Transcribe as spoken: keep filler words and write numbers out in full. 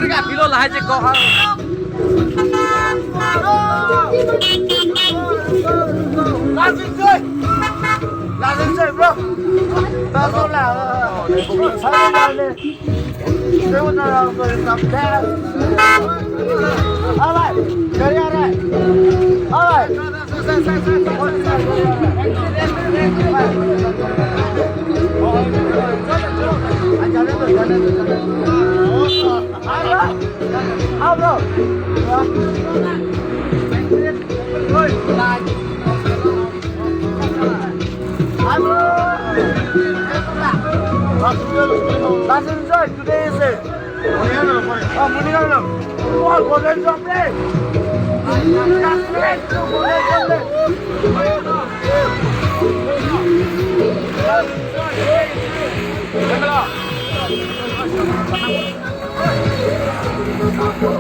Kapilo lahai je ko. Last enjoy. Last enjoy, bro. Last enjoy. All right. Ready, all right. All right. Last enjoy, today is it? Oh, morning, morning. All golden job, eh? Last enjoy, golden job, eh?